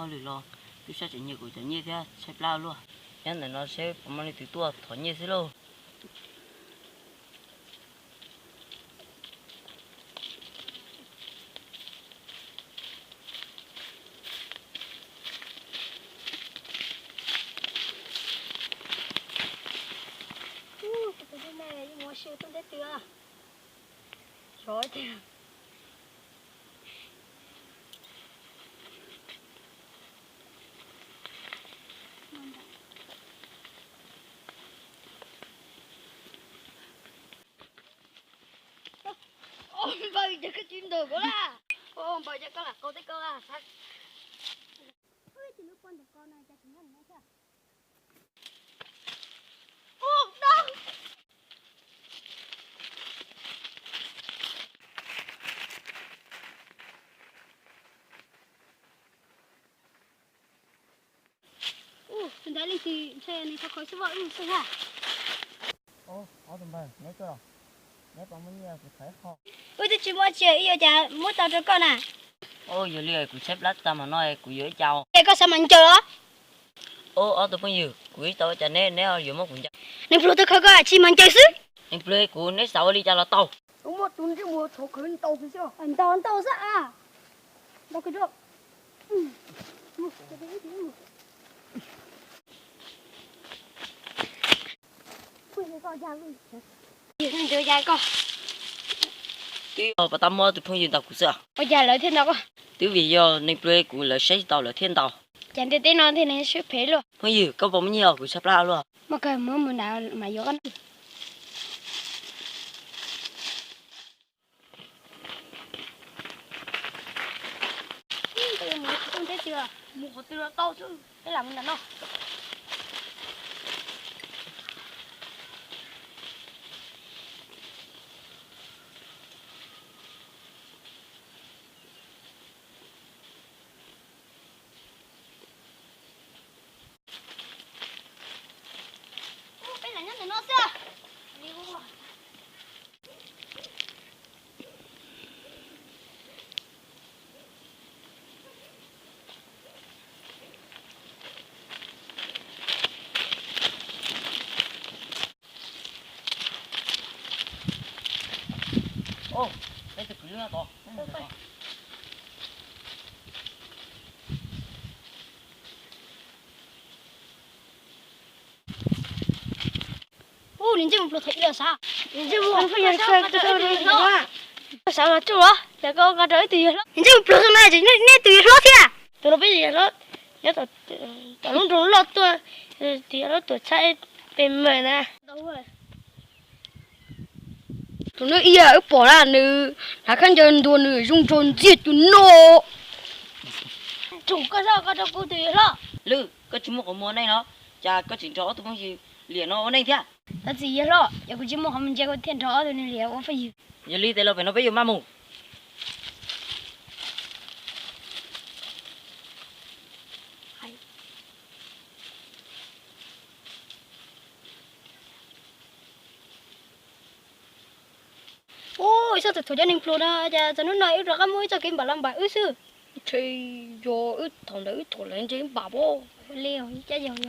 Hauj lwm los tub sab tseem nyiag kuv cov nyiaj thiab tshaib plab luaj. Nyob ntawm no seb puas muaj leej twg tuaj thov nyiaj xwb lauj. Tus me yeej mus ua si tuaj nteb twg. Xyov tiag. Npawg, cas koj tsis ntawm kuv la? Npawg, cas koj lam qau teb koj la? Tsis lub pob ntawm ko no cas tsis nyob ntawm no thiab. Tus ntawd leej twg ntshe nws khov kho xwb, wb mus xwb ha. Ob tug npawg, neb tuaj los? Neb puas muaj nyiaj kuv thov ib qho. Wb twb tsis muaj tsi, wb yuav cas muab tau rau koj na. Yog li kuv tshaib plab tag mas no kuv yuav ib co. Es koj xav mas ncaws os. Ob tug phooj ywg, kuv ib tau ua cas neb, neb yuav muab kuv ncaws? Neeg pluag tuaj khawb koj tsis mas ncaws xwb. Neeg pluag kuv neb xav ua li cas los tau. Muaj tus ntsej muag txhaum khawb ntau xwb. Ntau ntau xwb a. Ntau kawg. Twb yog pas tau muaj tus phooj ywg ntaus kuv xwb. Ua cas lawv thiaj ntaus koj? Twb vim yog neeg pluag kuv lawv saib tsis taus lawv thiaj ntaus. Cas ntiaj teb no thiaj neeg siab phem luaj. Phooj ywg, koj puas muaj nyiaj kuv tshaib plab luaj? Muaj kawg, muab mus nram mas yuav koj. Mus qhov twg los tau xwb, peb lam mus ntawm no. Peb lam nyob ntawm no xwb. Ub, niag ntsej muag pluag thaum ub sav. Niag ntsej muag pluag thaum ub sav mas tsuj los, cas koj nqa rau ib tug yawg hlob. Niag ntsej muag pluag thaum no ces nej tus yawg hlob thiab. Tus no peb yawg hlob, nyob tom lub nroog loj tuaj, tus yawg hlob tuam txhab pem meem na. Tus no ib yam wb pom na nws hnav khaub ncaws ntuag nws zoo nraug ntxiag tus no. Tsom koj xwb, koj rau kuv tus yawg hlob. Lwm, koj tsis muaj qhov muag neej no, cas koj tseem nrog ob tug phooj ywg liam no ua neej thiab? Thov txim yawg hlob, yog kuv tsis muaj qhov muag ntse kuv thiaj nrog ob tug nws liam ua phooj ywg. Yog li tes los pem no peb yuav maj mus. Ub, ib sab txawm thuam cov neeg pluag no, cas txog hnub no wb rov qab muaj ib txoj kev npam los npam wb xwb. Ntshe yog wb thaum ntawd wb thuam lawv ntshe wb npam pob. Li cas yog.